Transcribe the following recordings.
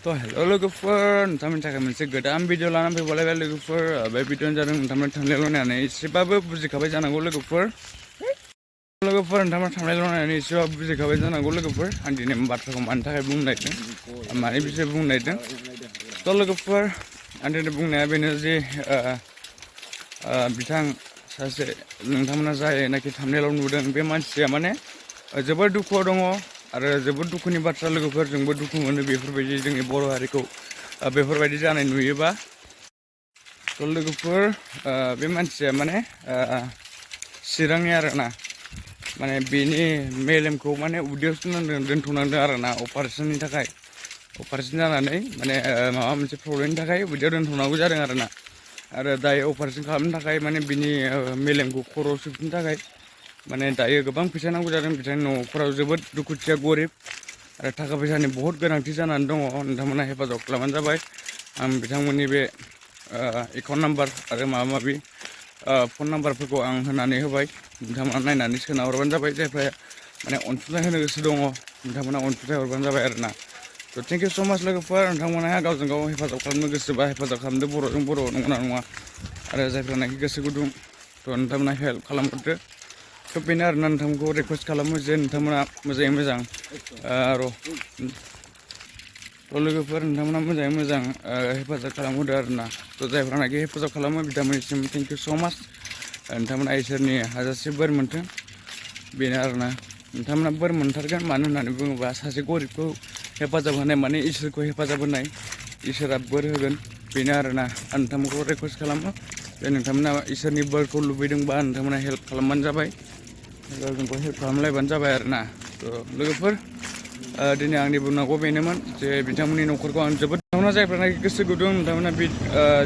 तो हेलो लोगोफोर नोंथांमोननि थाखाय मोनसे गोदान भिडिअ लानानै फैबावलायबाय लोगोफोर बे भिडिअ'आनो जादों नोंथांमोन थांलायल' नायनानै एसेबाबो बुजिखाबाय जानांगौ लोगोफोर नोंथांमोन थांलायल' नायनानै एसेबाबो बुजिखाबाय जानांगौ लोगोफोर आं दिनै बाथ्राखौ मानि थाखाय बुंनो नागिरदों मानि बिषय बुंनो नागिरदों थ' लोगोफोर आं दिनै बुंनाया बेनो जे बिथां सासे नोंथांमोना जायनाखि थांनायाव नुदों बे मानसिया माने जोबोद दुखुआव दङ आरो जोबोद दुखुनि बाथ्रा लोगोफोर जोंबो दुखु मोनो बेफोरबायदि जोंनि बर' हारिखौ बेफोरबायदि जानाय नुयोबा थ' लोगोफोर बे मानसिया माने चिरांनि आरोना माने बेनि मेलेमखौ माने उदैयावसो दोनथ'नांदों आरोना अपारेशननि थाखाय अपारेशन जानानै माने माबा मोनसे प्रब्लेमनि थाखाय उदैयाव दोनथ'नांगौ जादों आरोना आरो दायो अपारेशन खालामनो थाखाय माने बिनि मेलेमखौ खर'आव सोफिननो थाखाय माने दायो गोबां फैसा नांगौ जादों बिथांनि न'खराव जोबोद दुखुथिया गरिब आरो थाखा फैसानि बहुद गोनांथि जानानै दङ नोंथांमोना हेफाजाब खालामबानो जाबाय आं बिथांमोननि बे एकाउन्ट नाम्बार आरो माबा माबि फन नाम्बारफोरखौ आं होनानै होबाय नोंथांमोना नायनानै सोना हरबानो जाबाय जायफ्रा माने अनसुंथाइ होनो गोसो दङ नोंथांमोना अनसुंथाइ हरबानो जाबाय आरोना थ' थेंक इउ स' माच लोगोफोर नोंथांमोना गावजों गाव हेफाजाब खालामनो गोसोबा हेफाजाब खालामदो बर'जों बर' नंगौना नङा आरो जायफ्रानाखि गोसो गुदुं थ' नोंथांमोना हेल्प खालामहरदो थ' बेनो आरोना नोंथांमोनखौ रिकुवेस्ट खालामो जे नोंथांमोना मोजाङै मोजां थ' लोगोफोर नोंथांमोना मोजाङै मोजां हेफाजाब खालामहरदो आरोना थ' जायफ्रानाखि हेफाजाब खालामो बिथांमोननिसिम थेंक इउ स' माच नोंथांमोना इसोरनि हाजासे बोर मोन्थों बेनो आरोना नोंथांमोना बोर मोनथारगोन मानो होननानै बुङोबा सासे गरिबखौ हेफाजाब होनाय माने इसोरखौ हेफाजाब होनाय इसोरा बोर होगोन बेनो आरोना आं नोंथांमोनखौ रिकुवेस्ट खालामो जे नोंथांमोना इसोरनि बोरखौ लुबैदोंबा नोंथांमोना हेल्प खालामबानो जाबाय गावजोंखौ हेल्प खालामलायबानो जाबाय आरोना थ' लोगोफोर दिनै आंनि बुंनांगौ बेनोमोन जे बिथांमोननि न'खरखौ आं जोबोद नोंथांमोना जायफ्रानाखि गोसो गुदुं नोंथांमोना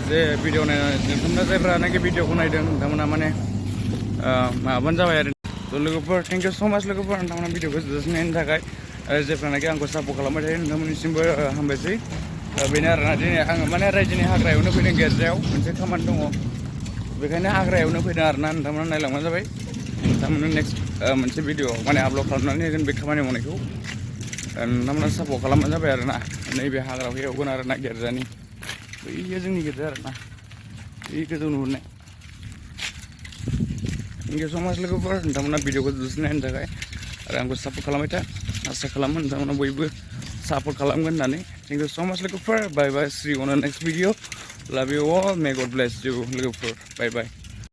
जे भिडिअ नायनानै नोंथांमोना जायफ्रानाखि भिडिअखौ नायदों नोंथांमोना माने माबानो जाबाय आरो थ' लोगोफोर थेंक इउ स' माच लोगोफोर नोंथांमोना भिडिअखौ जोबजासिम थाखाय जायफ्रानाखि आंखौ सापर्ट खालामबाय थायो नोंथांमोननिसिमबो हामबायसै बेनो आरोना दिनै आङो माने रायजोनि हाग्रायावनो फैदों गिर्जायाव मोनसे खामानि दङ बेखायनो हाग्रायावनो फैदों आरोना नोंथांमोना नायलांबानो जाबाय नोंथांमोननो नेक्स्ट मोनसे भिडिअ माने आपल'ड खालामनानै होगोन बे खामानि मावनायखौ नोंथांमोना सापर्ट खालामबानो जाबाय आरोना नैबे हाग्राखौ एवगोन आरोना गिर्जानि बैयो जोंनि गिर्जा आरोना बै गोजौ नुहुरनाय थेंक इउ स' माच लोगोफोर नोंथांमोना भिडिअखौ जोबजासिम नायनो थाखाय आरो आंखौ सापर्ट खालामबाय था आसा खालामो नोंथांमोना बयबो सापर्ट खालामगोन होननानै थेंक इउ स' माच लोगोफोर bye bye see you on next video love you all may God bless you लोगोफोर बाय बाय